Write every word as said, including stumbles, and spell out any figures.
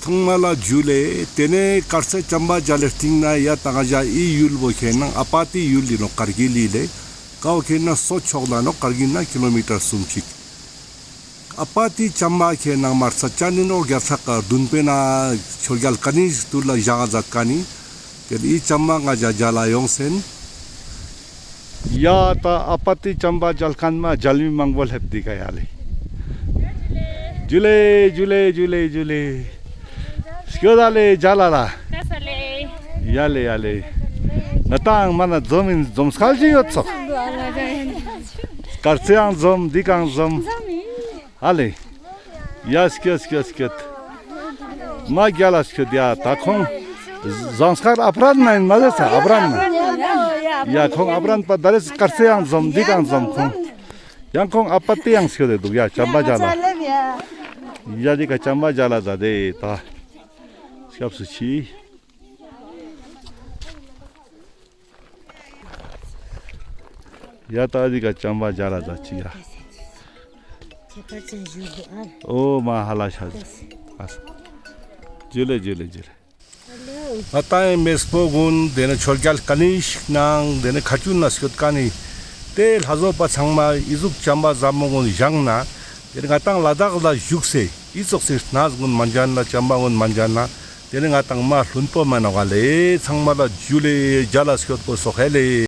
ཚང་མ་ལ་ཇུ་ལེ། ཏེ་ནེ་དཀར་ཟས་ཅམ་པ་ཇལ་ལེ་སྟིང་ནེ་ཡ་ཏང་ཞག་འི་ཡུལ་བོ་ཁེ་ནང་ཨ་པ་ཏི་ཡུལ་ལི་ནོག། ཀར་གིལ་ལི་ལེ། ཀའོ་ཁེ་ནང་སོ་ཕྱོགས་ལ་ནོག། ཀར་གིལ་ནེ་ཀི་ལོ་མི་ཊར་སུམ་ཅིག། ཨ་པ་ཏི་ཅམ་པ་ཁེ་ནང་མར་ཚ་ཅན་ནི་ནོག། རྒྱལ་ཚ་ཀ་དུན་པེ་ནེ་ཆོས་རྒྱལ་ཀ་ནི་ཤིག་ཏུ་ལ་ཞག་ཟ་ཀ་ནི། ཏེ་ནེ་འི་ཅམ་པ་ང་ཞ་ཇལ་ལ་ཡོངས་ཨིན། ཡ་ཏ་ཨ་པ་ཏི་ཅམ་པ་ཇལ་ཁན་མ་ཇལ་མི་མང་པོ་ལེབས་ཏེ་ཀ་ཡ་ལེ། ཇུ་ལེ་ཇུ་ལེ་ཇུ་ལེ་ཇུ་ལེ། སྐྱོད་ད་ལེ་ཇལ་ལ་ལ། ཡ་ལེ་ཡ་ལེ། ང་ཏང་མ་ན་ཛོམ་ཨིན། ཛོམ་སྐལ་ཅི་ཡོད་ཚོགས། དཀར་ཟས་ཡང་ཛོམ་འི་ཀའང་ཛོམ། ཧ་ལེ། ཡ་སྐྱོད་སྐྱོད་སྐྱོད། མ་རྒྱལ་ལ་སྐྱོད་ཡ་ཏ་ཁོང་། ཟངས་དཀར་ཨ་པ་རན་ན་ཨིན་མ་ཟེར་ས་ཨ་པ་རན་ན། ཡ་ཁོང་ཨ་པ་རན་པ་ད་རེས་དཀར་ཟས་ཡང་ཛོམ་འི་ཀའང་ཛོམ་ཁོང་། ཡང་ཁོང་ཨ་པ་ཏི་ཡང་སྐྱོད་དེ་དུག་ཡ་ཅམ་པ་ཇལ་ལ། ཡ་འི་ཀ་ཅམ་པ་ཇལ་ལ་ཛད་དེ་ཏ། སྐྱབས་སུ་མཆི། ཡ་ཏ་འི་ཀ་ཅམ་པ་ཇལ་ལ་ཛད་ཅིག་ཡ། ཁྱད་པར་ཅན་ཞུ་དུ་ཨ། ཨོ་མ་ཧ་ལ་ཤ་ཟེར། ཨ་ས། ཇུ་ལེ་ཇུ་ལེ་ཇུ་ལེ། ང་ཏང་ངི་མེས་པོ་གུན་ཏེ་ནེ་ཆོས་རྒྱལ་ཀ་ནི་ཤིག་ནང་ཏེ་ནེ་ཁ་ཆུ་ན་སྐྱོད་ཀ་ནི། ཏེ་ལྷ་བཟོ་པ་ཚང་མ་འི་ཟུག་ཅམ་པ་ཟབ་མོ་གུན་བཞེངས་ན། ཏེ་ནེ་ང་ཏང་ལ་དྭགས་ལ་བཞུགས་སེ་འི་ཙོགས་སི་གནས་གུན་མ་ཇལ་ན་ཅམ་པ་གུན་མ་ཇལ་ན། ཏེ་ནེ་ང་ཏང་མ་ལྷུན་པོ་མ་ནོག་ག་ལེ། ཚང་མ་ལ་ཇུ་ལེ། ཇལ་ལ་སྐྱོད་པོ་སོག་ཧེ་ལེ།